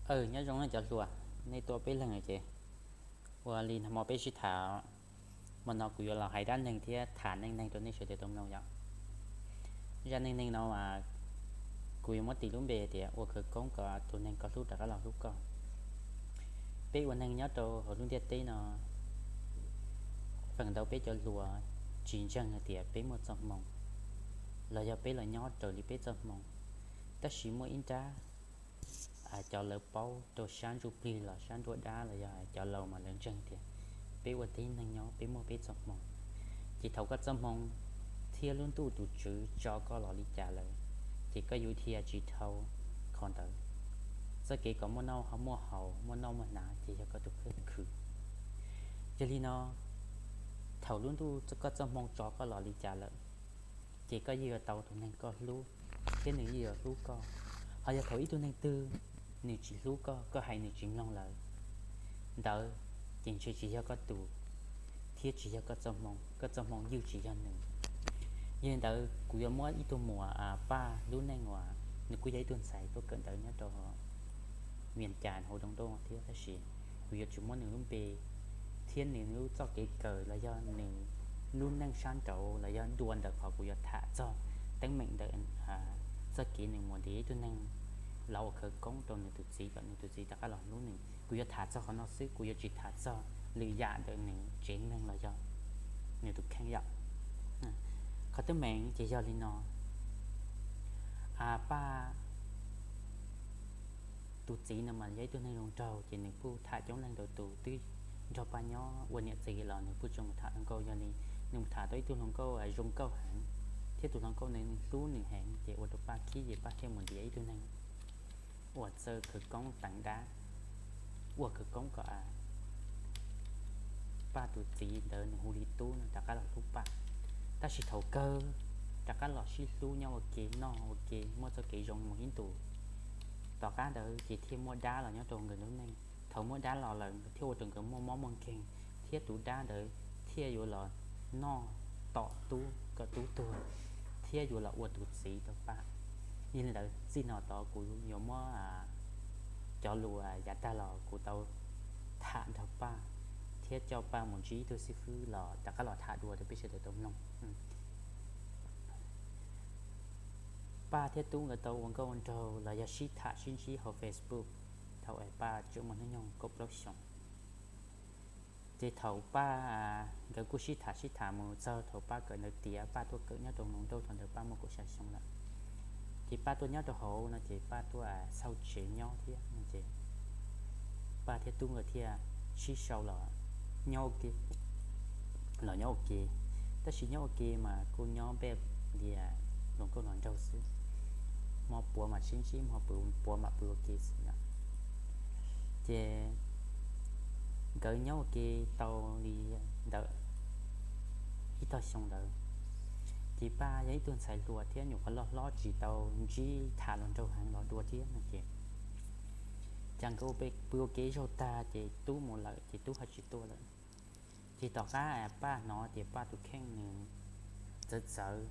Aws, nyob zoo nej cov hluas, nej tuaj peb leeg ces ua li no hmo peb sib tham. Hmo no kuv yuav los hais dab neeg thiab tham neej neeg rau nej sawv daws tau mloog yom. Zaj neej neeg no as, kuv yuav muab tis lub npe tias ua khawv koob kom tus neeg koj hlub rov qab los hlub koj. Peb ua neeg nyob rau hauv lub ntiaj teb no, feem ntau peb cov hluas tsis ntseeg hais tias peb muaj txoj hmoo, los yog peb los nyob raws li peb txoj hmoo. Tab sis muaj ib nrab cov lawv paub rau sab ntsuj plig los sab nruab dab los yog cov laus mas lawv ntseeg tias peb ua tib neeg nyob peb muaj peb txoj hmoo. Ces thaum koj txoj hmoo thiab lub ntuj tus Tswv tso koj los li cas lawm, ces koj yuav dhia tsis dhau qhov ntawd. Txoj kev kom muaj noj muaj haus, muaj noj muaj hnav ces yog koj tus kheej khwv. Yog li no, thaum lub ntuj koj txoj hmoo tso koj los li cas lawm, ces koj yeej yuav tau tus neeg koj hlub, thiab nws yeej yuav hlub koj. Ho yog thaum ib tug neeg twg nws tsis hlub koj, koj hais nws tsis mloog lawm, ntawd ces ntshe tsis yog koj tus, thiab tsis yog koj txoj hmoo, koj txoj hmoo yeej tsis yog nws. Yog li ntawd kuv yuav muab ib tug muam Paj lub neej uas nws kuj yog ib tug ntxhais tuaj kawm ntawv nyob rau Vias Cas hauv Doos Doj thiab, tab sis kuv yuav tsis muab nws lub npe thiab nws lub txoj kev kawm los yog nws lub neej sab nraud los yog dua ntawm qhov kuv yuav tham txog teeb meem ntawm txoj kev nws mus ntiav ib tug neeg los ua khawv koob rau nws tus txiv kom nws tus txiv rov qab los hlub nws. Kuv yuav tham txog qhov no xwb, kuv yuav tsis tham txog lwm yam ntawm nws tsev neeg los yog nws tus kheej yom. Qhov teeb meem ces yog li no, Paj tus txiv no mas yog ib tug neeg zoo nraug, ces nws kuj tham coob leej ntau tus twb nrog Paj nyob ua niam txiv los nws kuj tsis mus tham hluas nkauj. Yog li nws mus tham tau ib tug hluas nkauj zoo nkauj heev, thiab tus hluas nkauj ntawd nws hlub nws heev, ces ua rau Paj khib, ces Paj thiaj mus ntiav ib tug neeg uas txawj khawv koob teev dab, ua khawv koob kom Paj tus txiv ntawd nws hu li Tub no rov qab los hlub Paj. Tab sis thaum kawg rov qab los sib hlub nyob ua ke noj ua ke muaj txoj kev zoo mus ib ntus. Tom qab ntawd ces thiaj muaj dab los nyob rau nkawd lub neej. Thaum muaj dab los lawm thiaj ua rau nkawd muaj mob muaj nkeeg, thiab tus dab ntawd thiaj yuav los noj tom Tub kom Tub tuag, thiab yuav los ua tus txiv rau Paj. Yog li ntawd txij no tod kuv yuav muab cov lus yav tag los kuv tau tham nrog Paj, thiab coj Paj mus ntsib ib tug xib fwb los rov qab los tham dua rau peb sawv daws tau mloog. Paj thiab Tub nkawd tau ua nkauj ua nraug los yog sib tham sib ntsib hauv Facebook thaum Paj tseem muaj hnub nyoog kaum plaub xyoos. Ces thaum Paj, nkawd kuj sib tham sib tham mus txog thaum Paj kawm ntawv tiav, Paj tuaj kawm nyob rau Loos Nrauj thaum ntawd Paj muaj kaum xya xyoo lawm. Ces Paj tuaj nyob rau hauv no ces Paj tuaj xauj tsev nyob thiab no ces Paj thiab Tub nkawd thiaj sib sau los nyob ua ke, los nyob ua ke. Tab sis nyob ua ke mas kuj nyob npe li hluas nkauj hluas nraug xwb, hmo puav mam sib ntsib, hmo puav mam pw ua ke xwb na. Ces nkawd nyob ua ke tau li ntawm ib tog xyoo ntawd, ces Paj yog ib tug ntxhais hluas thiab nyuam qhuav loj hlob tsis tau ntsib tham hluas nraug heev los dua thiab no ces, ces nkawd pw ua ke ib zaug tag ces Tub mus lawm ces Tub ho tsis tuaj lawm. Ces tom qab Paj hnov tias Paj tus kheej nws txawv txawv,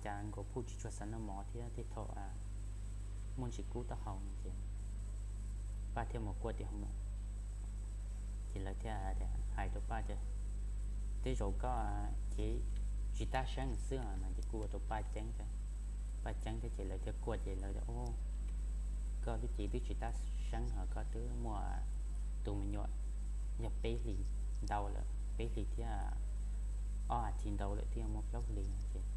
cas nkaus phuj tsis tshua xav noj mov thiab tej thaum muaj ntsis kub taub hau no ces Paj thiaj mus kuaj tim hoo. Ces lawv thiaj hais rau Paj tias, tej zaum koj cev tsis tab seeb xwb no ces kuj ua rau Paj ceeb, Paj ceeb thiab ces lawv thiaj kuaj ces lawv tias, koj lub cev twb tsis tab seeb ho koj twb muaj tus me nyuam yog peb hlis ntau lawm, peb hlis thiab ob as thiv ntau lawm thiab muaj plaub hlis no ces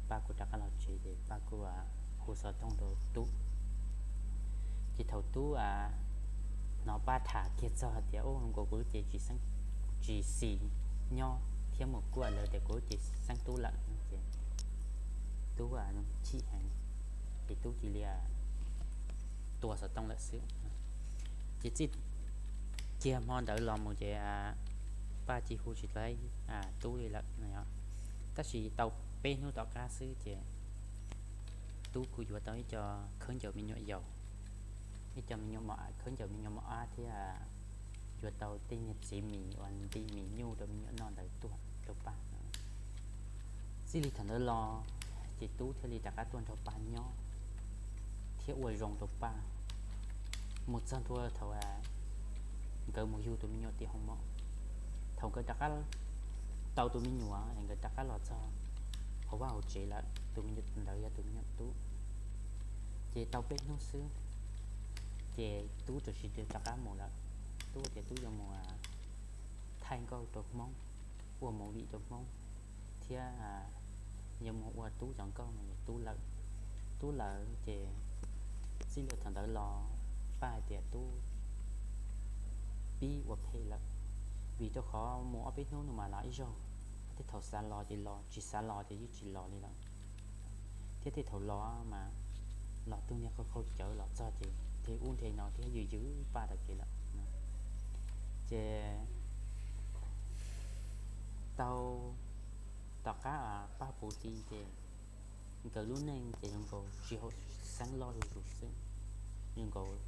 Paj kuj rov qab los tsev ces Paj kuj hu xov tooj rau Tub. Ces thaum Tub hnov Paj tham kiag txog hais tias, u, nkaus kuv lub cev tsis xeeb, tsis xis nyob thiab mus kuaj lawv tias kuv lub cev xeeb tub lawm no ces Tub chim heev, ces Tub cia li tua xov tooj lawm xwb. Ces txij kiag hmo ntawd los mus ces Paj cia hu tsis tau Tub li lawm no. Tab sis tau peb hnub tom qab xwb ces Tub kuj yuav tau ib co khaub ncaws me nyuam yaus, ib co me nyuam mos, khaub ncaws me nyuam mos ab thiab yuav tau tej niag txiv mis uas nti mis nyuj rau me nyuam noj ntawd tuaj rau Paj. Txij li thaum ntawd los ces Tub thiaj li rov qab tuaj nrog Paj nyob thiab ua zoo rau Paj. mus txog ntua thaum nkawd mus yug tus me nyuam tim hoo mom. Thaum nkawd rov qab tau tus me nyuam es nkawd rov qab los txog hauv vaj hauv tsev lawm, tus me nyuam ntawd yog tus me nyuam tub. Ces tau peb hnub xwb, ces tub rov sis rov qab mus lawm. Tub tias tub yuav mus thaij nkauj rau Hmoob, ua movie rau Hmoob, thiab yuav mus ua tub cov nkauj no. Tub lawm, tub lawm ces txij li thaum ntawd los Paj hais tias tub pib ua phem lawm, vim rau qhov mus ob peb hnub no mas los ib zaug, tej thaum xav los ces los, tsis xav los ces yeej tsis los li lawm. Thiab tej thaum los mas los tug niag qaug qaug cawv los txog ces nrhe ub nrhe no thiab yws yws Paj tag kev lawm. Ces tau tom qab Paj puv ti ces nkawd lub neej ces zoo nkaus tsis haum xeeb loj zuj zus xwb, zoo nkaus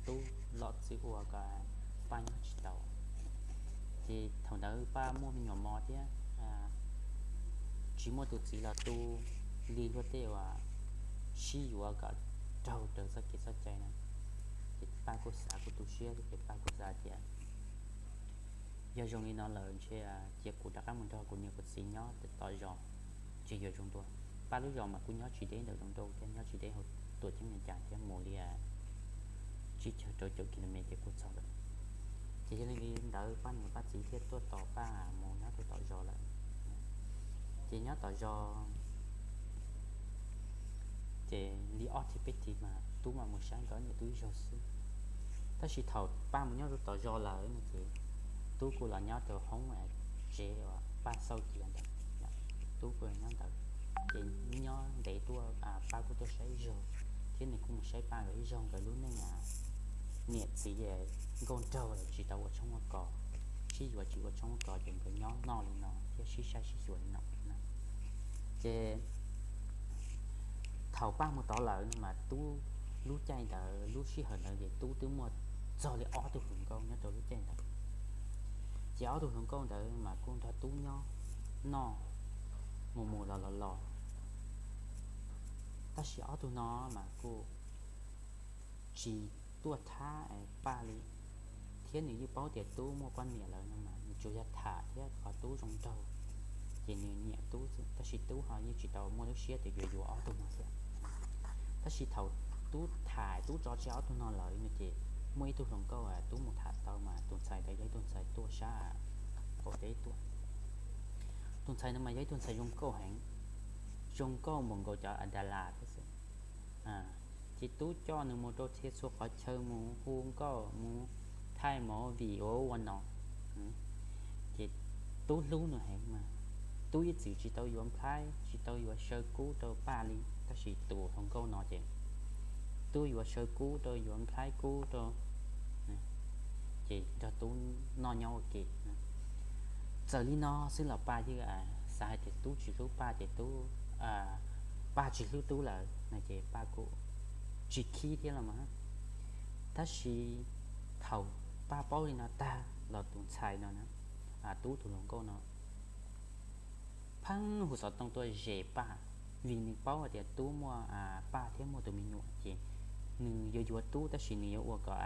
tub los txwv ua kom Paj nyob tsis tau. Ces thaum ntawd Paj muaj me nyuam mos thiab tsis muaj tus txiv los tu li luag tej uas sib yuav kom raug raws txoj kev txoj cai na. Ces Paj kuj xav kuj tu siab ces Paj kuj xav tias yog zoo li no lawm ntshe cia kuv rov qab mus nrog kuv niam kuv txiv nyob tom zos tsis yuav zoo dua. Paj lub zos mas kuj nyob tsis deb ntawm Zoov Rau thiab, nyob tsis deb hauv Tuam Ceeb Nees Cas thiab, mus li tsib caug rau caum kilomev ces kuj txog lawm. Ces yog li ntawd Paj niam Paj txiv thiaj tuaj tos Paj mus nyob rau tom zos lawm. Ces nyob tom zos ces li ob thiv peb thiv mas tub mam mus saib nkawd niam tub ib zaug xwb. Tab sis thaum Paj mus nyob rau tom zos lawm no ces tub kuj los nyob rau hoob tsev uas Paj xauj cia ntawd, tub kuj nyob ntawd. Ces nyob ntev tuaj Paj kuj tuaj saib ib zaug, thiab nws kuj mus saib Paj nkawd ib zaug, nkawd lub neej niam txiv nkauj nraug tsis tau ua tshoob ua kos, sib yuav tsis ua tshoob ua kos ces nkawd nyob noj li no thiab sib saib sib xyuas li no na. Ces thaum Paj mus tod lawm no mas tub, lub caij ntawd lub sij hawm ntawd ces tub twb muaj txog li ob tug hluas nkauj nyob rau lub caij ntawd. Ces ob tug hluas nkauj ntawd mas kuj nrog tub nyob noj, mus mus los los los. Tab sis ob tug no mas kuj tsis tuaj thab Paj li, thiab nws yeej paub tias tub muaj poj niam lawm no mas nws tsuas yog tham thiab qhov tub zoo nraug ces nws nyiam tub xwb, tab sis tub ho yeej tsis tau muaj lub siab tias yuav yuav ob tug no thiab. Tab sis thaum tub tham tub tso tseg ob tug no lawm no ces muaj ib tug hluas nkauj tub mus tham tau mas tus ntxhais ntawd yog ib tug ntxhais tuaj sab qaum teb tuaj. Tus ntxhais no mas yog ib tug ntxhais zoo nkauj heev, zoo nkauj npaum nkaus cov Dalas thiab xwb. Ces tub coj nws mus rau txhia txhua qhov chaw, mus hu nkauj, mus thaij movie ua ua no. Ces tub hlub nws heev mas tub ib txwm tsis tau yuav nplhaib tsis tau yuav saw kub rau Paj li, tab sis tus hluas nkauj no ces tub yuav saw kub rau, yuav nplhaib kub rau, ces nrog tub noj nyob ua ke. Txawm li no xwb los Paj yeej xav hais tias tub tsis hlub Paj ces tub, Paj tsis hlub tub lawm no ces Paj kuj tsis khib thiab los mas. Tab sis thaum Paj paub li no tag los tus ntxhais no na, tub tus hluas nkauj no pheej hu xov tooj tuaj zes Paj, vim nws paub hais tias tub muaj Paj thiab muaj tus me nyuam ces nws yuav yuav tub tab sis nws yuav ua kom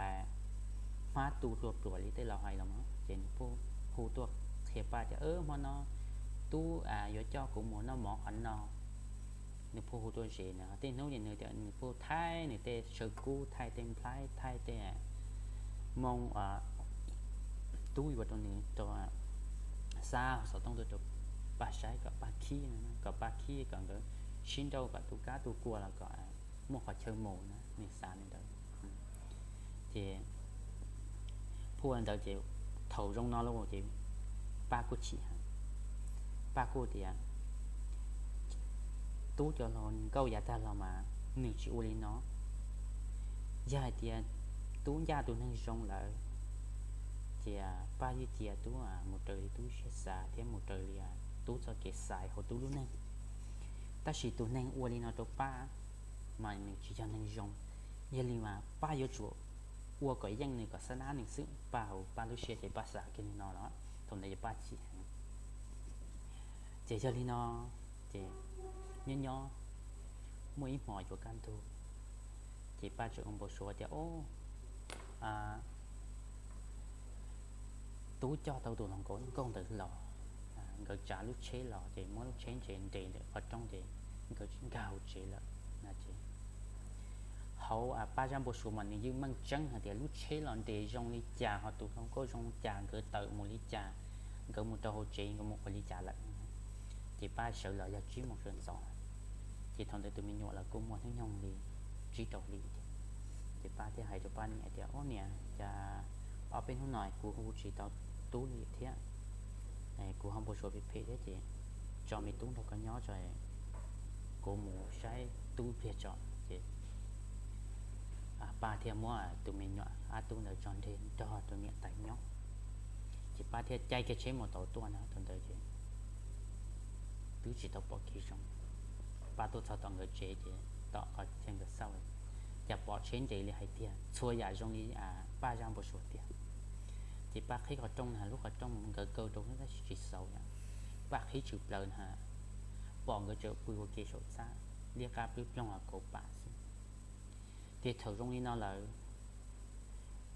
hmab tu hlua pluas li tej laus hais los mas, ces nws pheej hu tuaj qhia Paj tias hmo no tub yuav coj kuv mus noj mov qhov no. Nws pheej hu tuaj zes na, tej hnub ces nws tias nws pheej thaij nws tej saw kub, thaij tej nplhaib, thaij tej moo tub yuav rau nws rau xa hu xov tooj tuaj rau Paj saib kom Paj khib, kom Paj khib kom nkawd sib nrauj kom tu kab tu kua los kom muaj qhov chaw mus na, nws xav li ntawd. Ces pheej ua li ntawd ces thaum zoo no lawm ces Paj kuj chim heev. Paj kuj tias tub cov hluas nkauj yav tag los mas nws tsis ua li no. Yog hais tias tub ncaj tus neeg zoo lawm ces Paj yeej cia tub mus raws li tub siab xav thiab mus raws li tub txoj kev xaiv hauv tub lub neej. Tab sis tus neeg ua li no rau Paj mas nws tsis yog neeg zoo. Yog li mas Paj yuav tsum ua kom yeej nws, kom xab nab nws xwb. Paj hauv Paj lub siab ces Paj xav kiag li no los thaum ntawd yog Paj chim heev. Ces yog li no ces nyob nyob muaj ib hmo yuav kaj ntug ces Paj tseem ua npau suav tias, o, Tub coj tau tus hluas nkauj ntawd los, nkawd tsav lub tsheb los ces muab lub tsheb ntse nres ntawm qhov rooj ces nkawd nkag hauv tsev lawm. Hauv Paj zaj npau suav mas nws yeej meej tseeb hais tias lub tsheb los nres zoo li cas ho tus hluas nkauj zoo li cas, nkawd tawm mus li cas, nkawd mus rau hauv tsev nkawd mus ua li cas lawm. Ces Paj sawv los yog tsib moos sawv ntxov, ces thaum ntawd tus me nyuam los kuj muaj hnub nyoog li tsib rau hli. Ces Paj thiaj hais rau Paj niam tias, Ub niam, cas ob peb hnub no kuv hu tsis tau Tub li thiab, kuv ho npau suav phem phem thiab ces tso me Tub nrog koj nyob tso, kuv mus saib Tub pliag tso. Ces Paj thiaj muab tus me nyuam ab Tub ntawd tso nrog tus niam tais nyob. Ces Paj thiaj caij kiag tsheb mus tau tuaj na, thaum ntawd ces twb tsis tau pom kev zoo. Paj tuaj txog tom nkawd tsev ces tom qhov chaw nkawd xauj, cas pom tsheb nres li hais tiag, txhua yam zoo li Paj zaj npau suav tiag. Ces Paj qhib qhov rooj na, lub qhov rooj nkawd kaw rau tab sis tsis xauj yom, Paj qhib tshwm plaws na, pom nkawd tseem pw ua ke saum txaj, liab qab plwb ploog kauv pam xwb. Ces thaum zoo li no lawm,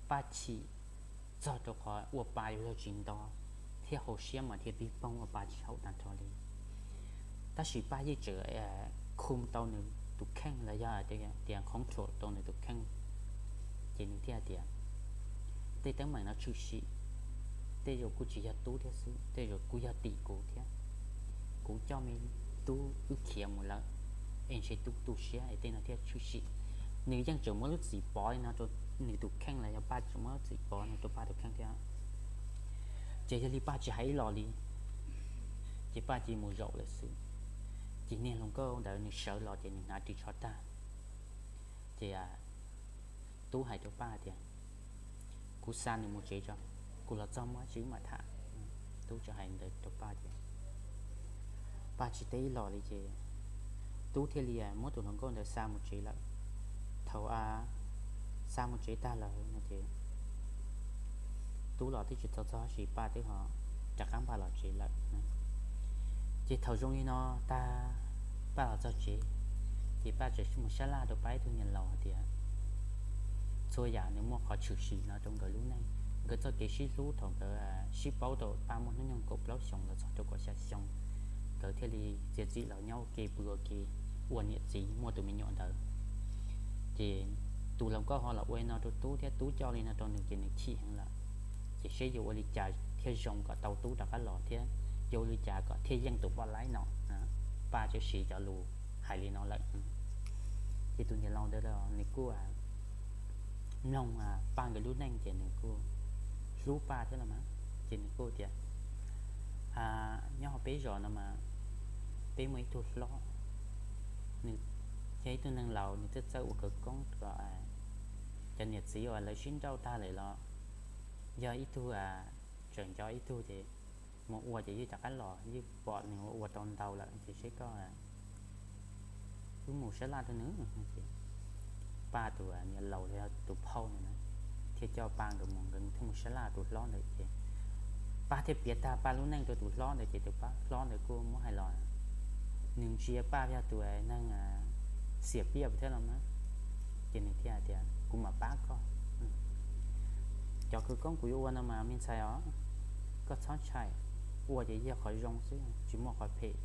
Paj chim txog rau qhov ua pa yuav luag tsis nto, thiab hauv siab mas thiaj pib poob ua pa tsis haum tag nrho li. Tab sis Paj yeej tseem khum tau nws tus kheej los yog tias control tau nws tus kheej. Ces nws thiaj tias, tej teeb meem no tshwm sim, tej zaum kuj tsis yog Tub thiab xwb, tej zaum kuj yog tim kuv thiab. Kuv coj me Tub wb khiav mus lawm, es ntshe Tub tu siab es tej no thiaj tshwm sim. Nws yeej tseem muab lub txim pov li no rau nws tus kheej los yog Paj tseem muab lub txim pov no rau Paj tus kheej thiab. Ces yog li Paj tsis hais ib los li, ces Paj cia mus zaum lawm xwb. Ces niag hluas nkauj ntawd nws sawv los ces nws hnav ris tsho tag. Ces Tub hais rau Paj tias, kuv xa nws mus tsev tso, kuv los txog muaj dab tsi mam tham. Tub tso hais ntawd rau Paj ces Paj tsis teb ib los li ces Tub thiaj li muab tus hluas nkauj ntawd xa mus tsev lawm. Thaum xa mus tsev tag lawm no ces Tub los twb tsis tau txog tab sis Paj twb ho rov qab npaj los tsev lawm. Ces thaum zoo li no tag, Paj los txog tsev, ces Paj tseem mus sab laj rau Paj ib tug niam laus hais tias txhua yam nws muaj qhov tshwm sim no rau nkawd lub neej, nkawd txoj kev sib hlub thaum nkawd sib paub tau Paj muaj hnub nyoog kaum plaub xyoos los txog rau kaum xya xyoo, nkawd thiaj li txiav txim los nyob ua ke pw ua ke ua niam txiv muaj tus me nyuam ntawd. Ces tus hluas nkauj ho los ua li no rau Tub thiab Tub coj li no rau nws ces nws chim heev lawm. Ces seb yuav ua li cas thiaj zoo kom tau Tub rov qab los thiab yuav ua li cas kom thiaj yeej tus poj laib no. Paj txawm siv cov lus hais li no lawm. Ces tus niam laus ntawd los nws kuj mloog Paj nkawd lub neej ces nws kuj hlub Paj thiab los mas, ces nws kuj tias, nyob hauv peb zos no mas peb muaj ib tug hlob, nws yog ib tug neeg laus, nws txawj txawj ua khawv koob rau cov niam txiv uas lawv sib nrauj tag lawm los yog ib tug tseem nco ib tug ces mus ua ces yeej rov qab los, yeej pom nws ua tau ntau lawm ces seb koj wb mus sab laj rau nws. Paj tus niam laus los yog tus phauj ntawd na thiaj coj Paj nkawd mus, nkawd thiaj mus sab laj tus hlob ntawd ces Paj thiaj piav tag Paj lub neej rau tus hlob ntawd ces tus hlob ntawd kuj muab hais los, nws ntsia Paj yog tus neeg xiam piaj thiab los mas, ces nws thiaj hais tias kuv mam pab koj. Cov khawv koob kuv yuav ua no mas me ntxhais os, koj txhob ntshai, ua ces yog qhov zoo xwb tsis muaj qhov phem,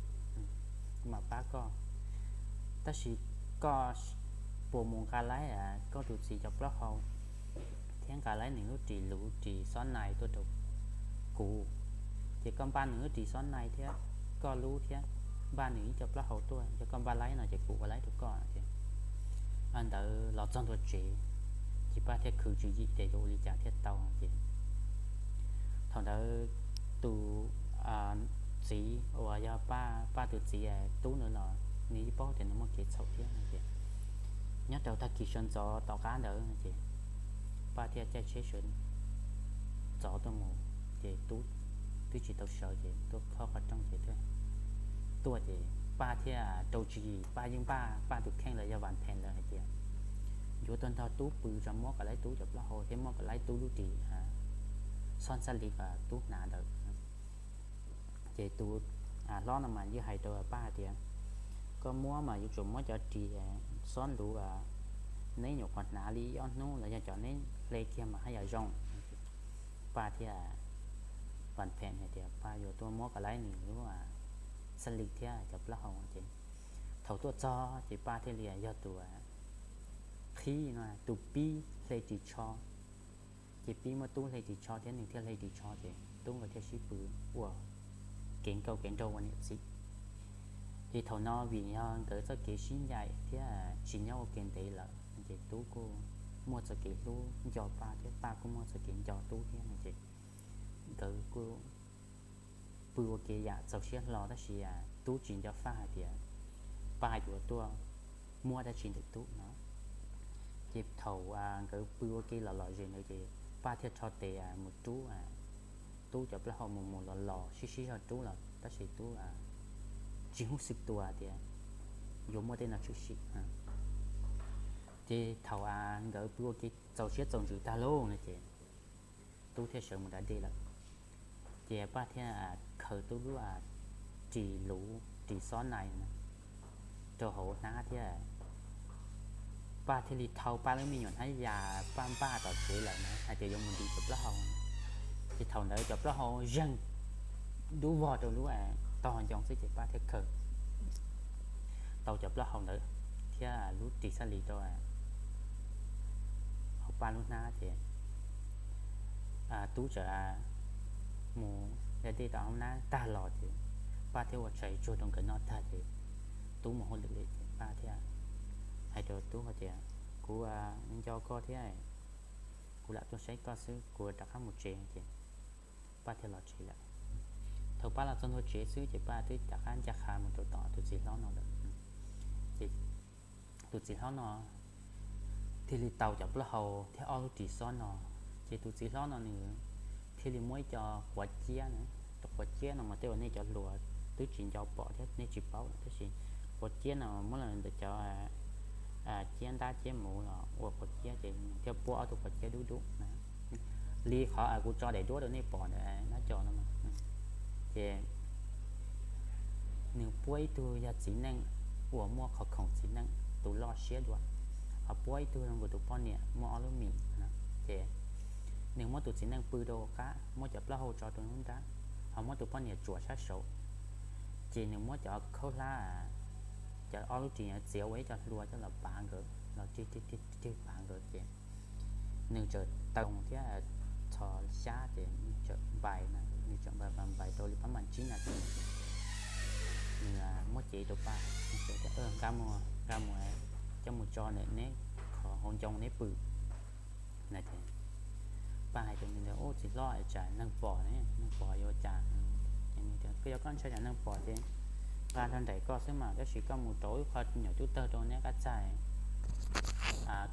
kuv mam pab koj. Tab sis koj puas mus nqa laib koj tus txiv cov plaub hau thiab nqa laib nws lub ris luv ris xob nai tuaj rau kuv, ces koj npaj nws lub ris xob nai thiab koj lub thiab npaj nws ib co plaub hau tuaj, yog koj npaj laib no ces kuv ua laib rau koj. Ces ntawd los txog ntua tsev, ces Paj thiaj khwv tswv yim tias yuav ua li cas thiaj tau ces thaum ntawd tus txiv uas yog Paj tus txiv Tub ntawd los nws yeej paub tias nws muaj kev txhaum thiab no ces nyob rau tag kis sawv ntxov tom qab ntawd no ces Paj thiaj caij tsheb sawv ntxov tuaj mus, ces Tub twb tsis tau sawv ces tuaj khob qhov rooj ces tuaj ces Paj thiaj rau tswv yim, Paj yeej npaj Paj tus kheej los yog vam phem lawm hais tias yuav tuaj nrog Tub pw tso, muab kom laib Tub cov plaub hau thiab muab kom laib Tub lub ris xob ntxhab li kom Tub hnav ntawd. Ces tus hlob no mas yeej hais rau Paj hais tias koj muab mas yuav tsum muab cov ris xob luv neb nyuam qhuav hnav li ob hnub los yog cov neb hle kiag mas haj yam zoo. Paj thiaj pam phem hais tias Paj yuav tuaj muab kom laib nws lub xab lis thiab cov plaub hau ces thaum tuaj txog ces Paj thiaj li yog tus qhib no, tus pib hle ris tsho. Ces pib muab Tub hle ris tsho thiab nws thiaj hle ris tsho ces Tub nkawd thiaj sib pw ua kev nkauj kev nraug ua niam txiv. Ces thaum no vim yog nkawd txoj kev sib ncaim thiab tsis nyob ua ke ntev lawm ces Tub kuj muaj txoj kev hlub nco Paj thiab Paj kuj muaj txoj kev nco Tub thiab no ces nkawd kuj pw ua ke yam txaus siab hlo tab sis Tub tsis nco Paj hais tias Paj yuav tuaj muab dab tsi ntawm Tub no. Ces thaum nkawd pw ua ke los lom zem ntawd ces Paj thiaj rho tes mus rub Tub cov plaub hau mus mus los los sib sib zog rub los tab sis Tub tsis hnov xwb tua tias yuav muaj tej no tshwm sim. Ces thaum nkawd pw ua ke txaus siab txaus ntsws tag lauj no ces Tub thiaj sawv mus da dej lawm. Ces Paj thiaj khaws Tub lub ris luv ris xob nais na rau hauv hnab thiab Paj thiaj li thau Paj lub me nyuam hnab yas Paj npaj tom tsev lawm na hais tias yuav mus ntim cov plaub hau. Ces thaum ntawd cov plaub hau zeeg dub vog rau lub tog ncoo xwb ces Paj thiaj khaws tau cov plaub hau ntawd thiab lub ris xab lis rau hauv Paj lub hnab ces Tub txawm mus da dej tom hauv hnab tag los ces Paj thiaj ua tshais tsuag rau nkawd noj tag ces Tub mus hauj lwm li ces Paj thiaj hais rau Tub hais tias kuv nco koj thiab kuv lam tuaj saib koj xwb, kuv rov qab mus tsev ces Paj thiaj los tsev lawm. Thaum Paj los txog ntua tsev xwb ces Paj twb rov qab ncaj qha mus rau tom tus txiv hlob no lawm. Ces tus txiv hlob no thiaj li tau cov plaub hau thiab ob lub ris xob no. Ces tus txiv hlob no nws thiaj li muab ib co quav ciab na, tus quav ciab no mas tej uas nej cov hluas twb tsis nco pom thiab nej tsis paub lawm tab sis quav ciab no muab los ntawm cov ciab ntab ciab muv los ua quav ciab ces thiaj puab ob tug quav ciab dub dub na. Li qhov kuv tso daim duab rau nej pom ntawm nab co no ces nws puab ib tug yog txiv neej uas muaj qhov khoom txiv neej tus loj siab dua, ho puab ib tug zoo nkaus tus poj niam muaj ob lub mis no. Ces nws muab tus txiv neej pw rau qab, muab cov plaub hau tso rau nruab nrab, ho muab tus poj niam tsuam sab saud. Ces nws muab cov khaub hlab, cov ob lub ris txiav ua ib co hlua coj los pav nkawd, los rig rig rig pav nkawd ces nws txawm taw thiab txhos xyab ces nws txawm npais na, nws txawm npais npais npais tau li pab mam tsib nas this ces nws muab cev rau Paj, nws tias nqa mus, nqa mus coj mus tso ntawm neb qhov hauv ncoo neb pw na. Ces Paj hais tias, ub txiv hlob, tsam neeg pom ne, neeg pom yuav ua cas? Ces nws tias koj yog koj ntshai tsam neeg pom ces nqa nrog nraim koj xwb mas, tab sis koj mus rau ib qho nyuam cub tawg rau neb qab txaj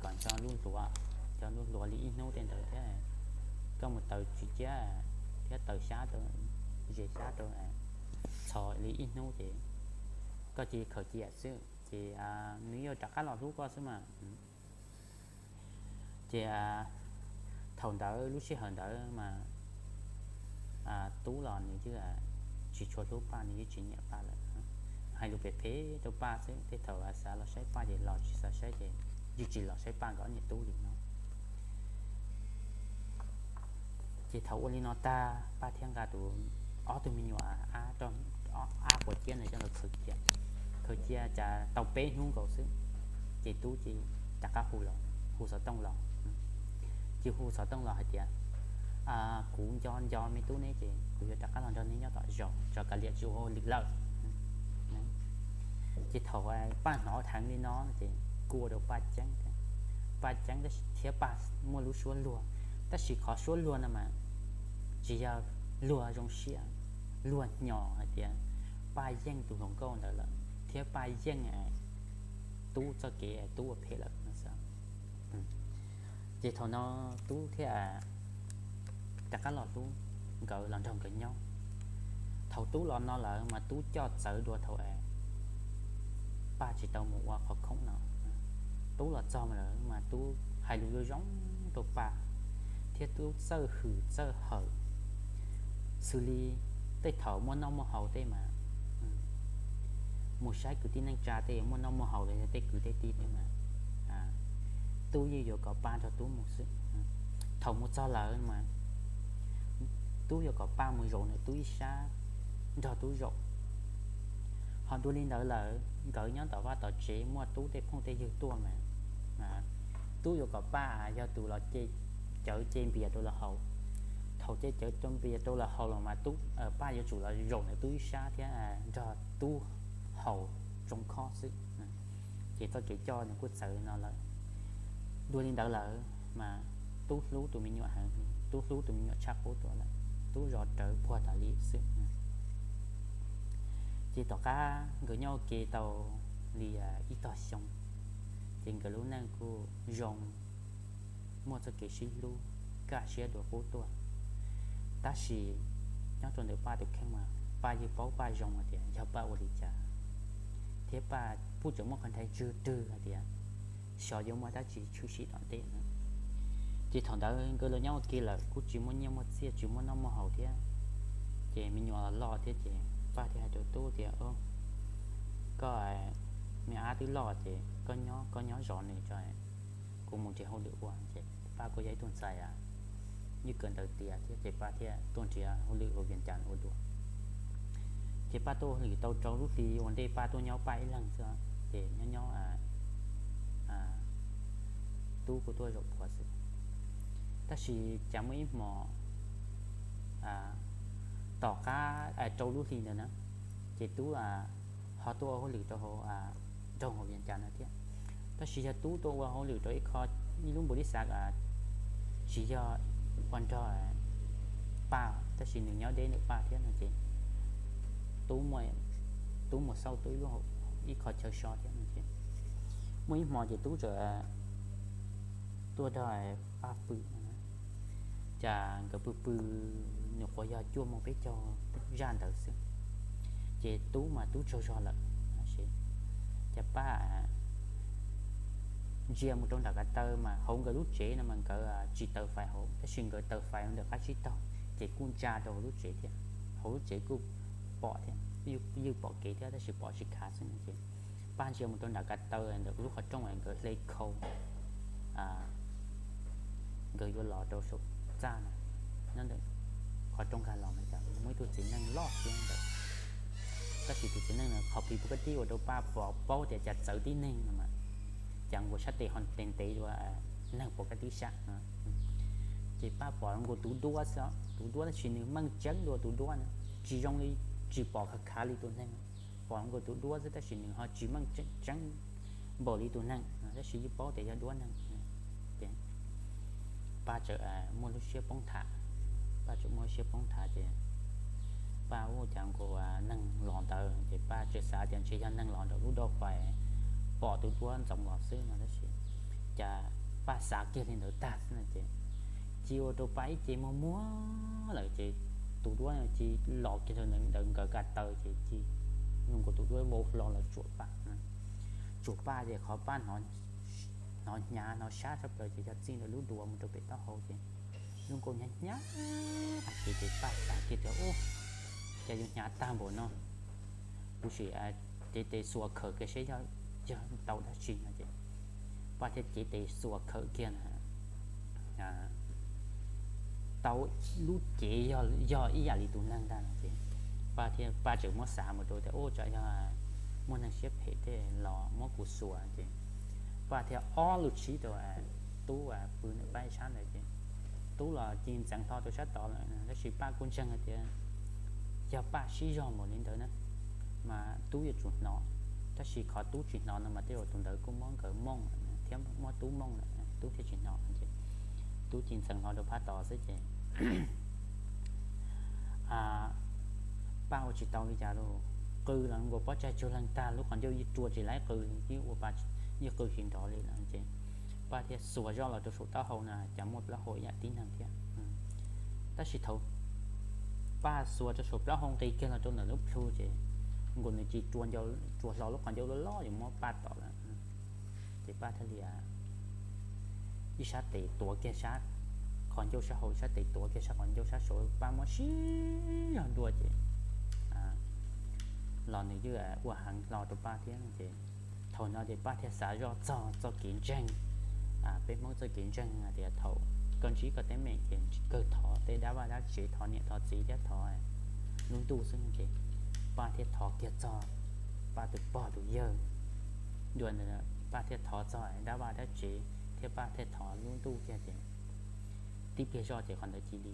kom nco lub hluav, nco lub hluav li ib hnub tej ntawd thiab koj mus taws tsw ciab thiab taws xyab rau, zes xyab rau, txhos li ib hnub ces koj cia li khaws cia xwb ces nws yuav rov qab los hlub koj xwb mas. Ces thaum ntawd lub sij hawm ntawd mas Tub los nws yeej tsis tshua hlub Paj, nws yeej tsis nyiam Paj lawm. Hais lus phem phem rau Paj xwb, tej thaum xav los saib Paj ces los, tsis xav saib ces yeej tsis los saib Paj nkawd ob niam tub li no. Ces thaum ua li no tag Paj thiaj nqa tus, ob tug me nyuam ab, ab quav ciab ntawd coj los khaws cia, khaws cia cas tau peb hnub nkaus xwb ces Tub cia li rov qab hu los, hu xov tooj los. Cia li hu xov tooj los hais tias kuv nco nco me tub neb ces kuv yuav rov qab los nrog neb nyob tom zos, tso kav liam tsis ua hauj lwm lawm. Ces thaum Paj hnov dheev li no ces kuj ua rau Paj ceeb, Paj ceeb thiab Paj muaj lub suab luag, tab sis qhov suab luag no mas tsis yog luag zoo siab, luag hnyo hais tias Paj yeej tus hluas nkauj ntawd lawm thiab Paj yeej Tub txoj kev Tub ua phem lawm no xwb. Ces thaum no Tub thiaj rov qab los hlub nkawd, los nrog nkawd nyob. Thaum Tub los no lawm mas Tub coj txawv dua thaum Paj tsis tau mus ua qhov khoom no. Tub los txog lawm mas Tub hais lus zoo zoo rau Paj thiab Tub txawj hwm txawj hawm, xws li tej thaum muaj noj muaj haus tej mas mus saib kwv tij neej tsa tej muaj noj muaj haus los yog tej kwv tej tij tej mas Tub yeej yuav kom Paj nrog Tub mus xwb. Thaum mus txog lawm mas Tub yuav kom Paj mus zaum nws Tub ib sab nrog Tub zaum. Ho dua li ntawd lawm nkawd nyob tom vaj tom tsev muaj Tub tej phooj tej ywg tuaj mas Tub yuav kom Paj yog tus los cawv ce npias rau lawv haus. Thaum ce cawv ce npias rau lawv haus los mas Tub, Paj yuav tsum los zaum nws Tub ib sab thiab nrog Tub haus tsoo khob xwb. Ces txoj kev coj nws kuj txawv no lawm. Dua li ntawd lawm mas Tub hlub tus me nyuam heev, Tub hlub tus me nyuam tshaj qub tuaj lawm, Tub zov rawv puag tas li xwb. Ces tom qab nkawd nyob ua ke tau li ib tog xyoo, ces nkawd lub neej kuj zoo, muaj txoj kev sib hlub, kaj siab dua qub tuaj. Tab sis nyob rau ntawm Paj tus kheej mas Paj yeej paub Paj zoo hais tias yog Paj ua li cas, thiab Paj kuj tseem muaj qhov ntshai tsw rwg hais tias xyov yuav muaj dab tsi tshwm sim tom ntej no. Ces thaum ntawd nkawd los nyob ua ke lawm kuj tsis muaj nyiaj muaj txiaj, tsis muaj noj muaj haus thiab. Ces me nyuam los loj thiab ces Paj thiaj hais rau Tub tias, Koj me ab twb loj ces koj nyob, koj nyob zov nws tso, kuv mus nrhiav hauj lwm ua. Ces Paj kuj yog ib tug ntxhais ywj kawm ntawv tiav thiab ces Paj thiaj tuaj nrhiav hauj lwm hauv Vias Cas ua dua. Ces Paj tuaj ua hauj lwm tau rau lub hli ua ntej Paj tuaj nyob Paj ib leeg xwb, ces nyob nyob Tub kuj tuaj zaum puav xwb. Tab sis cas muaj ib hmo tom qab rau lub hli ntawd na, ces Tub ho tuaj ua hauj lwm rau hauv, rau hauv Vias Cas no thiab. Tab sis yog Tub tuaj ua hauj lwm rau ib qho, ib lub npus li xav tsis yog ua nrog Paj, tab sis nws nyob deb ntawm Paj thiab no ces Tub, Tub mus xauj Tub ib lub, ib qho chaw so thiab no ces muaj ib hmo ces Tub txawm tuaj nrog Paj pw no. Cas nkawd pw pw, nws nyuam qhuav yog cuaj moos peb caug zaj ntawd xwb, ces Tub mas Tub tsaug zog lawm. Tab sis cas Paj ntsia mus rau nram ko taw mas hauv nkawd lub tsev no mas nkawd tsis taws fais hauv, tab sis nkawd taws fais ntawm qab tsib taug ces kuj ntsa rau hauv lub tsev thiab. Hauv lub tsev kuj pom thiab, ywj pom kev thiab tab sis pom tsis khav xwb no ces Paj ntsia mus rau nram ko taw ntawm lub qhov rooj nkawd hle khau, nkawd yuav los rau saum txaj no, nyob ntawm qhov rooj nkag los no cas muaj ib tug txiv neej loj siab ntawd. Tab sis tus txiv neej no qhov pis puas kab tib ua rau Paj pom paub tias cas txawv tib neeg no mas, cas nkaus sab tes ho ntev ntev dua neeg puas kab tib sab no. Ces Paj pom nkaus tus duab xwb, tus duab tab sis nws meej tseeb dua tus duab na, tsis zoo li, tsis pom khav khav li tus neeg. Pom nkaus tus duab xwb tab sis nws ho tsis meej tseeb npaum li tus neeg, tab sis yeej paub tias yog duab neeg. Ces Paj txawm muaj lub siab poob tham, Paj txawm muaj lub siab poob tham ces Paj ua cas nkaus neeg los ntawd ces Paj txawm xav tias ntshe yog neeg los ntawm lub doj fais pom tus duab ntxoov los xwb no tab sis cas Paj xav kiag li ntawd tag xwb no ces cia ua rau Paj ib ce muag muag lawm ces tus duab cia los kiag rau ntawm nkawd ko taw ces cia zoo nkaus tus duab vau hlo los tsuam Paj. Tsuam Paj ces qhov Paj hnov hnyav hnov sab tshaj plaws ces yog txij ntawm lub duav mus rau pem taub hau ces zoo nkaus hnyav hnyav ces, ces Paj xav kiag tias, Ub, cas yuav hnyav tag npaum no, kuv sim cev tes xuas khawm kiag seb yog tau dab tsi no ces Paj thiaj cev tes xuas khawm kiag na, tau lub cev yog ib yam li tus neeg ntag no ces Paj thiaj, Paj tseem muab xav mus rau tias, Ub, tsam yog muaj neeg siab phem tej los muab kuv xuas ces Paj thiaj ob lub tshib rau Tub pw ntawm Paj ib sab ntawd ces Tub los cia li ntxeev hlo rau sab tod lawm tab sis Paj kuj ntseeg hais tias yog Paj siv zog npaum li ntawd na mas Tub yuav tsum hnov, tab sis qhov Tub tsis hnov no mas tej zaum tus ntawd kuj muab nkawd mooj thiab muab Tub mooj lawm Tub thiaj tsis hnov ces Tub cia li ntxeev hlo rau phab tod xwb ces Paj ua tsis tau li cas los, qw los nkaus pob tsaig tsuag leeg tag, lub qhov ncauj yeej rua tsis laib qw, yeej ua pa, yeej qw tsis nrov li lawm ces Paj thiaj xuas zoj los rau saum taub hau na cas muaj plaub hau ib yam tib neeg thiab. Tab sis thaum Paj xuas rau saum plaub hau nqis kiag los rau ntawm lub plhu ces nkaus nws cia li rua hlo lub qhov ncauj loj loj yuav muab Paj tom lawm. Ces Paj thiaj li ib sab tes tuav kiag sab qhov ncauj sab hauv, ib sab tes tuav kiag sab qhov ncauj sab saud, Paj muab siv zog dua ces los nws yeej ua heev hlo rau Paj thiab ces thaum no ces Paj thiaj xav zoj txog txoj kev ntseeg, peb Hmoob txoj kev ntseeg hais tias thaum ntsib koj teeb meem ces kawg thov tej dab vaj dab tsev, thov niam thov txiv thiab thov lub ntuj xwb. Ces Paj thiaj thov kiag txog Paj tus pog tus yawg, dua ntawd Paj thiaj thov txog dab vaj dab tsev thiab Paj thiaj thov lub ntuj kiag ces tib pliag zoj ces qhov ntawd cia li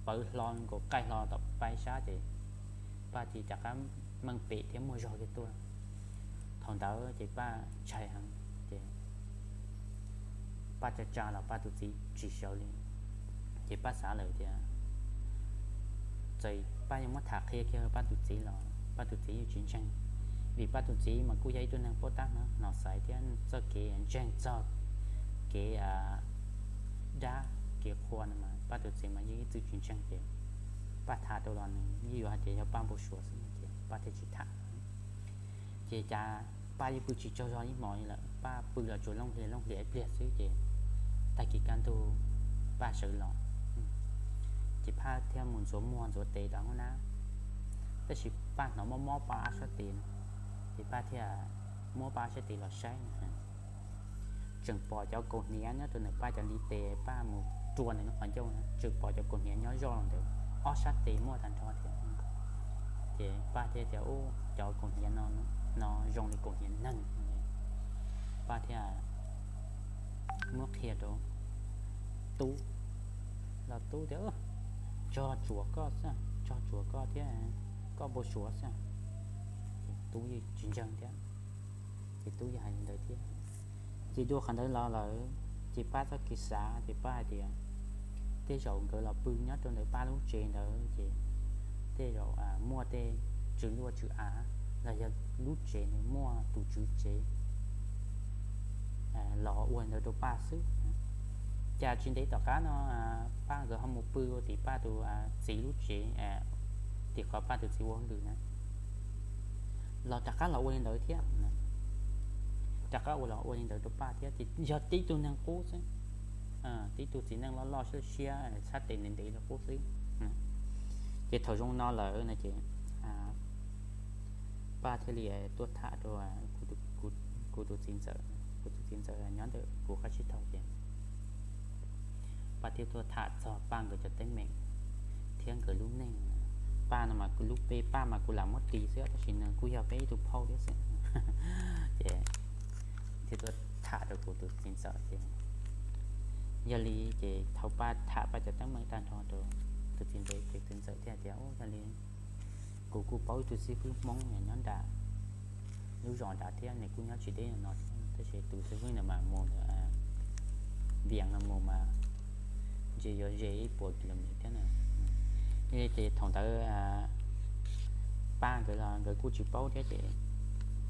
pawv hlo nkaus qaij hlo tom Paj ib sab ces Paj cia li rov qab meej pem thiab muaj zog kiag tuaj. Thaum ntawd ces Paj ntshai heev ces Paj tsa tsa los Paj tus txiv tsis sawv li. Ces Paj xav lawm tias txawm Paj yuav muab tham qhia kiag Paj tus txiv los Paj tus txiv yeej tsis ntseeg, vim Paj tus txiv mas kuj yog ib tug neeg paub tab hnov xaiv thiab txoj kev ntseeg txog kev dab kev qhua no mas Paj tus txiv mas yeej ib txwm tsis ntseeg ces Paj tham rau los nws yeej yuav hais tias yog Paj npau suav xwb no ces Paj thiaj tsis tham. Ces cas Paj yeej pw tsis tsaug zog ib hmos li lawm, Paj pw los tsuas looj hlias looj hlias ib pliag xwb ces tag kis kaj ntug Paj sawv los, ces Paj thiaj mus ntxuav muag ntxuav tes rau hauv nab, tab sis Paj hnov mob mob Paj ob sab tes no, ces Paj thiaj muab Paj ob sab tes los saib, tseem pom cov kaus hniav nyob rau ntawm Paj cov ntiv tes, Paj mus rua ntawm lub qhov ncauj na tseem pom cov kaus hniav nyob zoj los ntawd, ob sab tes muaj tag nrho thiab. Ces Paj thiaj tias, Ub, cov kaus hniav no, no zoo li kaus hniav neeg. Paj thiaj muab qhia rau tub, los tub tias, Tsog tsuav koj xwb, tsog tsuav koj thiab, koj npau suav xwb. Ces tub yeej tsis ntseeg thiab, ces tub yeej hais li ntawd thiab. Ces dua qhov ntawd los lawm, ces Paj txoj kev xav ces Paj hais tias, Tej zaum nkawd los pw nyob rau ntawm Paj lub tsev ntawd ces tej zaum muaj tej tswv luaj tswv av los yog lub tsev ntawd muaj tus tswv tsev los ua li ntawd rau Paj xwb. Cas tsis ntev tom qab no Paj nkawd ho mus pw ua tim Paj tus txiv lub tsev, tim qhov Paj tus txiv ua hauj lwm na, los rov qab los ua li ntawd thiab, rov qab ua los ua li ntawd rau Paj thiab ces yog tib tug neeg qub xwb, tib tug txiv neej loj loj siab siab txhab tes ntev ntev li qub xwb. Ces thaum zoo no lawm no ces Paj thiaj li tuaj tham rau kuv tus txiv ntxawm, kuv tus txiv ntxawm nyob ntawm kuv qab tsib taug ces Paj thiaj tuaj tham txog Paj nkawd cov teeb meem thiab nkawd lub neej. Paj no mas lub npe Paj mas kuv lam muab tis xwb tab sis nws kuj yog peb ib tug phauj thiab xwb. Ces thiaj tuaj tham rau kuv tus txiv ntxawm ces yog li ces thaum Paj tham Paj cov teeb meem tag nrho rau tus txiv ntxawm ces tus ntxawm thiaj tias, Yog li kuv kuj paub ib tug xib fwb Hmoob nyob nram lub zos nrad thiab nws kuj nyob tsis deb no thiab, tab sis tus xib fwb ntawd mas mus Vias no mus mas ntshe yuav ze ib puas kilomev thiab na. Ces thaum ntawd Paj nkawd los nkawd kuj tsis paub thiab ces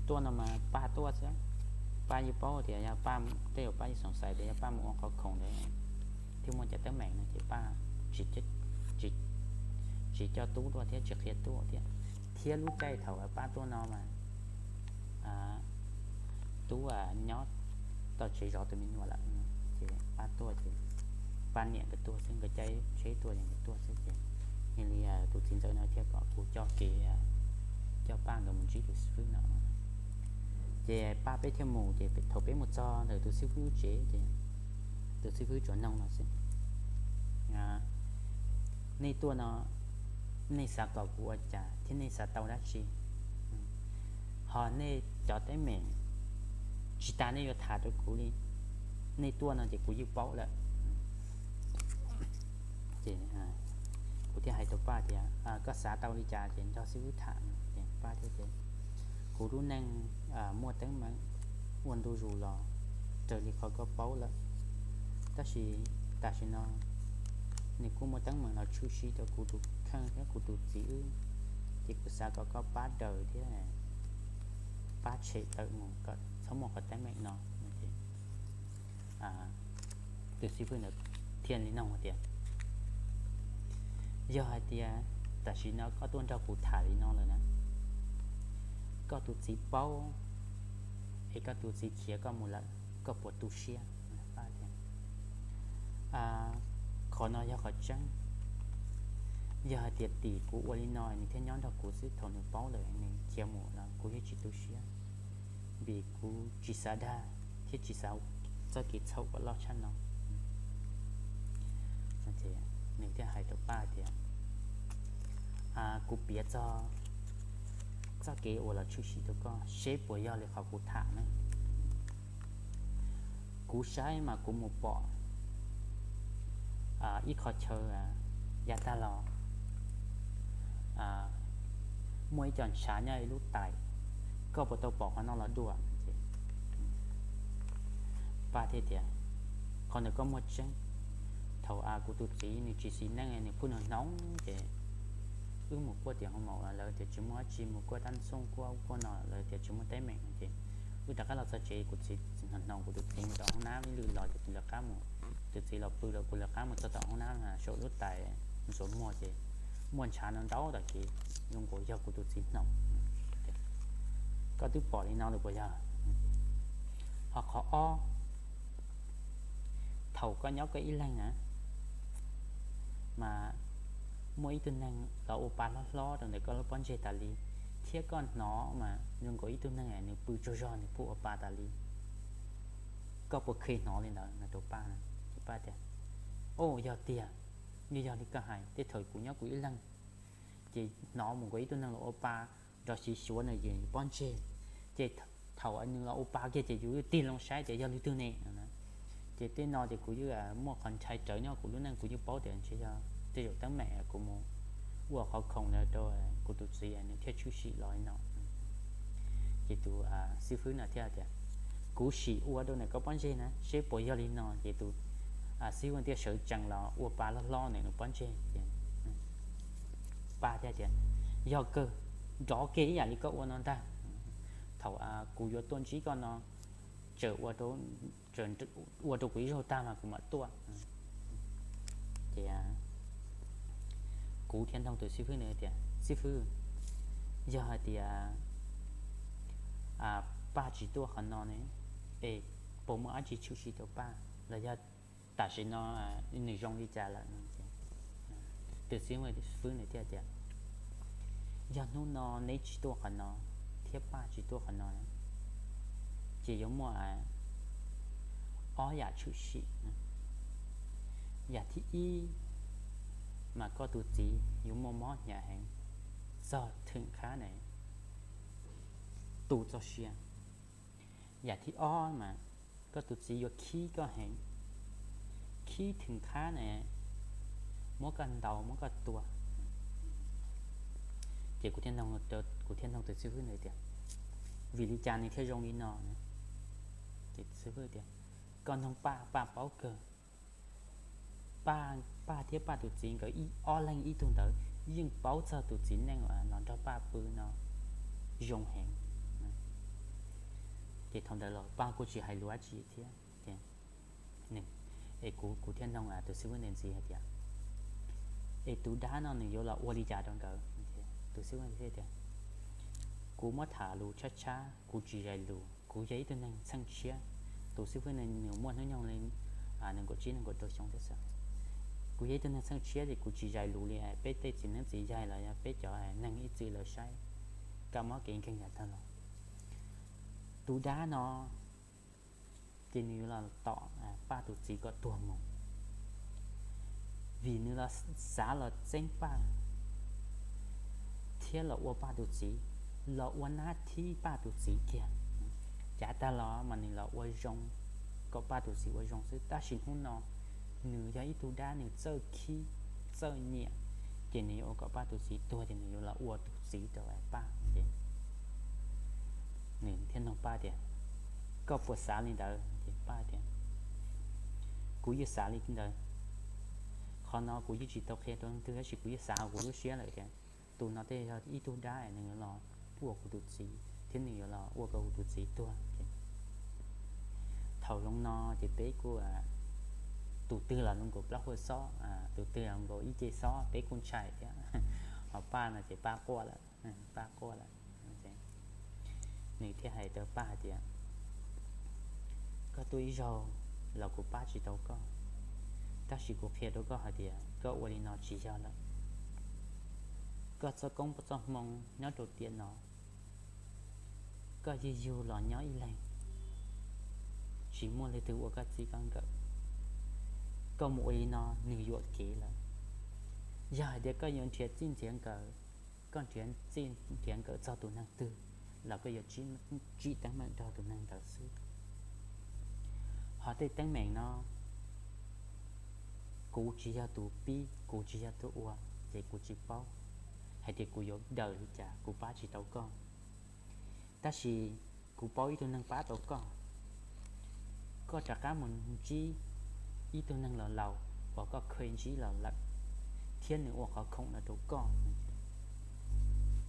tuaj no mas Paj tuaj xwb. Paj yeej paub tias yog Paj, tej zaum Paj yeej xoom xais tias yog Paj mus ua qhov khoom ntawd thiaj muaj cov teeb meem no ces Paj tsis coj tub tuaj thiab tsis qhia tub thiab. Thiab lub caij thaum Paj tuaj no mas tub nyob tau tsev zov tus me nyuam lawm, ces Paj tuaj ces Paj niam nkawd tuaj xwb, nkawd caij tsheb tuaj ces nkawd tuaj xwb ces yog li tus txiv ntxawm no thiaj kom kuv coj kev coj Paj nkawd mus ntsib tus xib fwb no. Ces Paj peb thiaj mus ces thaum peb mus txog ntawm tus xib fwb lub tsev ces tus xib fwb tsuas noog no xwb, Nej tuaj no nej xav kom kuv ua cas thiab nej xav tau dab tsi? Ho nej cov teeb meem tsis tas nej yuav tham rau kuv li, nej tuaj no ces kuv yeej paub lawm. Ces kuv thiaj hais rau Paj tias, Koj xav tau li cas ces nrog xib fwb tham. Ces Paj thiaj tias, Kuv lub neej muaj teeb meem ua ntu zus los raws li qhov koj paub lawm, tab sis tam sim no nws kuj muaj teeb meem los tshwm sim rau kuv tus kheej thiab kuv tus txiv wb, ces kuv xav kom koj pab daws thiab pab tshem tawm mus kom txhob muaj qhov teeb meem no. Tus xib fwb ntawd thiaj li noog tias, Yog hais tias tam sim no koj tuaj nrog kuv tham li no lawm na, koj tus txiv paub es koj tus txiv khiav koj mus lawm, koj puas tu siab? Qhov no yog qhov tseeb. Yog hais tias tim kuv ua li no nws thiaj nyob nrog kuv xwb, thaum nws paub lawm nws khiav mus los kuv yeej tsis tu siab, vim kuv tsis xav dag thiab tsis xav txoj kev txhaum kom loj tshaj no. Nws thiaj hais rau Paj tias, kuv piav txog txoj kev uas los tshwm sim rau koj seb puas yog li qhov kuv tham ne. Kuv saib mas kuv mus pom ib qho chaw yav tag los muaj ib co ntshav nyob ib lub tais, koj puas tau pom qhov no los dua? Paj thiaj tias, qhov ntawd koj muaj tseeb. Thaum kuv tus txiv nws tsis xis neej nws pheej hnoos hnoos ces wb mus kuaj tiam hoo maum lawv tias tsis muaj dab tsi, mus kuaj tab xooj kuaj kuaj no lawv tias tsis muaj teeb meem ces wb rov qab los txog tsev kuv txiv hnoos hnoos kuv tus txiv mus tom hoob nab ib lwm los ces kuv lawv qab mus, tus txiv los pw rau kuv lawv qab mus txog tom hoob nab saum lub tais ntxuav muag ces muaj ntshav no ntau tom kev zoo nkaus yog kuv tus txiv hnoos. Koj twb pom li no lawm puas yog? Ho qhov ob, thaum koj nyob koj ib leeg na, mas muaj ib tug neeg los ua pa hlob hlob rau ntawm koj lub pob ntseg tas li, thiab koj hnov mas zoo nkaus ib tug neeg nws pw tsaug zog nws pheej ua pa tas li. Koj puas kheev hnov li ntawd no rau Paj na? Ces Paj tias, o, yog tiag, yog yog li koj hais, tej thaum kuv nyob kuv ib leeg ces hnov mus nkaus ib tug neeg los ua pa nrov siv xyuav nws yus pob ntseg, ces thaum nws los ua pa kiag ces yus tig loo saib tias yog leej twg ne. Ces tej no ces kuv yeej muaj qhov ntshai rawv nyob kuv lub neej, kuv yeej paub tias ntshe yog tej zaum teeb meem kuv mus ua qhov khoom ntawd rau kuv tus txiv nws thiaj tshwm sim los li no. Ces tus xib fwb no thiaj tias, kuv sim ua rau ntawm koj pob ntseg na seb puas yog li no. Ces tus xib fwb thiaj sawv tsees los ua pa hlob hlob ntawm nws pob ntseg ces Paj thiaj tias, yog kawg, nrov kiag ib yam li koj ua no ntag. Thaum kuv yuav tuaj ntsib koj no, tseem ua rau kuv ib zaug tag mas kuv mam tuaj. Ces kuv thiaj nug tus xib fwb ntawd tias, xib fwb, yog hais tias Paj tsis tuaj qhov no ne, es puas muaj dab tsi tshwm sim rau Paj los yog tam sim no nws zoo li cas lawm? Tus xib fwb nws thiaj tias, yog hnub no neb tsis tuaj qhov no thiab Paj tsis tuaj qhov no, ces yuav muaj ob yam tshwm sim. Yam thib ib mas koj tus txiv yuav muaj mob hnyav heev, txog theem qhab ne tu txoj sia. Yam thib ob mas koj tus txiv yuav khib koj heev, khib theem qhab ne muab koj ntaus muab koj tua. Ces kuv thiaj, kuv thiaj nug tus xib fwb ntawd tias, vim li cas nws thiaj zoo li no? Ces xib fwb tias, koj nug Paj, Paj paub kawg. Paj, Paj thiab Paj tus txiv nkawd ob leeg ib tug ntawd yeej paub txog tus txiv neej uas los nrog Paj pw no zoo heev. Ces thaum ntawd los Paj kuj tsis hais lus dab tsi thiab. Es kuv, kuv thiaj nug tus xib fwb ntawd ntxiv hais tias, es tus dab no nws yuav los ua li cas rau nkawd? Tus xib fwb thiaj tias, kuv muab tham lus tshab tshab, kuv tsis zais lus, kuv yog ib tug neeg txheej tshiab. Tus xib fwb ntawd nws muaj hnub nyoog li nees nkaum tsib nees nkaum rau xyoo thiab xwb. Kuv yog ib tug neeg txheej tshiab ces kuv tsis zais lus li peb tej txiv neeb txiv yaig los yog peb cov neeg ib txwm lawv saib, kab mob kev nkeeg yav tag los. Tus dab no ces nws yuav los tom Paj tus txiv kom tuag mus, vim nws los xav los txeeb Paj thiab los ua Paj tus txiv, los ua nab thib Paj tus txiv kiag. Cav tag los mas nws los ua zoo kom Paj tus txiv ua zoo xwb, tab sis hnub no nws yog ib tug dab nws txawj khib txawj nyiam, ces nws yuav ua kom Paj tus txiv tuag ces nws yuav los ua tus txiv rau Paj ces nws thiaj nug Paj tias, koj puas xav li ntawd? Ces Paj tias, kuv yeej xav li ntawd. Qhov no kuv yeej tsis tau qhia rau leej twg tab sis kuv yeej xav hauv kuv lub siab lawm tias tus no thiaj yog ib tug dab nws yuav los ua kuv tus txiv thiab nws yuav los ua kom kuv tus txiv tuag. Thaum zoo no ces peb kuj, tus twg los zoo nkaus plaub hau xob, tus twg los nkaus ib ce xob, peb kuj ntshai thiab. Ho Paj no ces Paj quaj lawm, Paj quaj lawm. Nws thiaj hais rau Paj hais tias, koj tuaj ib zaug los kuv pab tsis tau koj, tab sis kuv qhia rau koj hais tias koj ua li no tsis yog lawm. Koj txoj koob txoj hmoo nyob rau tiam no, koj yug yug los nyob ib leeg, tsis muaj leej twg ua koj txij koj nkawm. Koj mus ua li no nws yuam kev lawm. Yog hais tias koj yuav nrhiav txij nrhiav nkawm, koj nrhiav txij nrhiav nkawm txog tus neeg twg los koj yuav tsim teeb meem nrog tus neeg ntawd xwb. Ho tej teeb meem no kuv tsis yog tus pib, kuv tsis yog tus ua, ces kuv tsis paub hais tias kuv yuav daws li cas kuv pab tsis tau koj. Tab sis kuv paub ib tug neeg pab tau koj, koj rov qab mus ntsib ib tug neeg laus laus uas koj kheev ntsib los lawm, thiab nws ua qhov khoom no rau koj.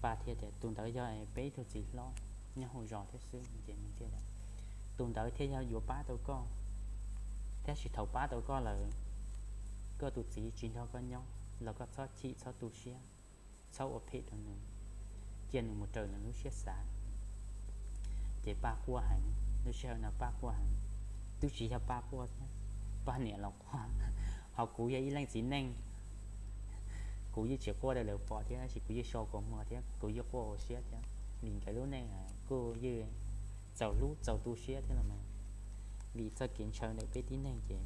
Paj thiaj tias tus ntawd yog peb ib tug txiv hlob nyob hauv zos thiab xwb. Tus ntawd thiaj yog yuav pab tau koj, tab sis thaum pab tau koj lawm, koj tus txiv tsis nrog koj nyob los koj txhob chim txhob tu siab, txhob ua phem rau nws, cia nws mus raws nws lub siab xav. Ces Paj quaj heev, lub sij hawm no Paj quaj heev, twb tsis yog Paj quaj thiab, Paj niam los quaj, ho kuv yog ib leej txiv neej, kuv yeej tsis quaj rau lawv pom thiab, tab sis kuv yeej so kua muag thiab kuv yeej quaj ua siab thiab, vim nkawd lub neej kuj yeej txaus hlub txaus tu siab thiab los mas. Vim txoj kev ntshaw ntawm peb tib neeg ces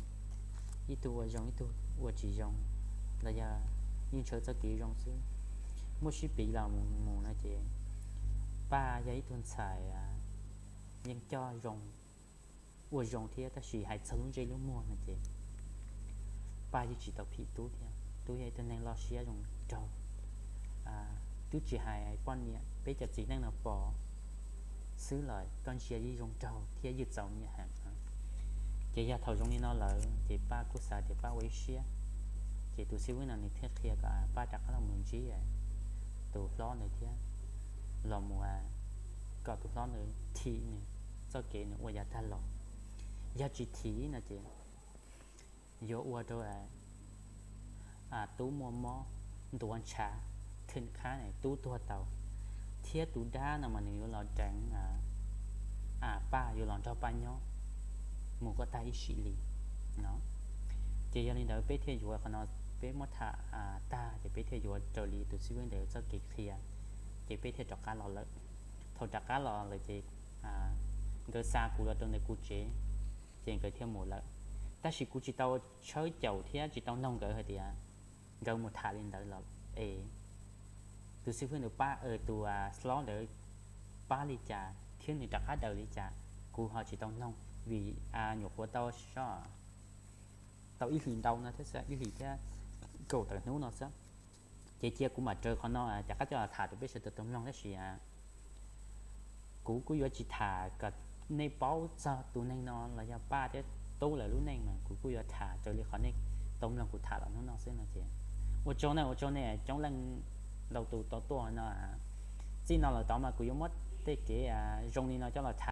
ib tug ua zoo ib tug ua tsis zoo, los yog yeej ntshaw txoj kev zoo xwb. Muaj sib piv los mus no ces Paj yog ib tug ntxhais yeej coj zoo, ua zoo thiab, tab sis hais txog lub ntsej lub muag no ces Paj yeej tsis tau phim Tub thiab. Tub yog ib tug neeg loj siab zoo nraug, twb tsis hais poj niam, peb cov txiv neej no pom xwb los koj ntsia yeej zoo nraug thiab yeej txaus nyiam heev. Ces yog thaum zoo li no lawm ces Paj kuj xav tias Paj ua ib siab, ces tus xib fwb no nws thiaj qhia kom Paj rov qab los mus ntsib tus hlob ntawd thiab, los mus kom tus hlob ntawd thim nws txoj kev nws ua yav tag los. Yog tsis thim no ces yuav ua rau Tub muaj mob ntuav ntshav, thim qhab Tub tuag tau, thiab tus dab no mas nws yuav los deev Paj, yuav los nrog Paj nyob mus kom tag ib sim li no. Ces yog li ntawd peb thiaj yuav qhov no, peb muab tham tag ces peb thiaj yuav raws li tus xib fwb ntawd txoj kev qhia, ces peb thiaj rov qab los lawm. Thaum rov qab los lawm ces nkawd xa kuv los rau ntawm kuv tsev, ces nkawd thiaj mus lawm. Tab sis kuv tsis tau tshawb caum thiab tsis tau noog nkawd hais tias nkawd mus tham li ntawd los es tus xib fwb ntawd pab, tus hlob ntawd pab li cas thiab nws rov qab daws li cas, kuv ho tsis tau noog vim nyuam qhuav tau sob tau ib hlis ntau no thiab xwb, ib hlis thiab kaum tawm hnub no xwb. Ces cia kuv mam raws qhov no rov qab coj los tham rau peb sawv daws tau mloog tab sis kuv kuj yuav tsis tham kom nej paub txog tus neeg no los yog Paj thiab Tub lawv lub neej mas kuv kuj yuav tham raws li qhov nej tau mloog kuv tham los hnub no xwb no ces ua tsaug nej, ua tsaug nej coob leej ntau tus tau tuaj no. Txij no lawm tod mas kuv yuav muab tej kev zoo li no coj los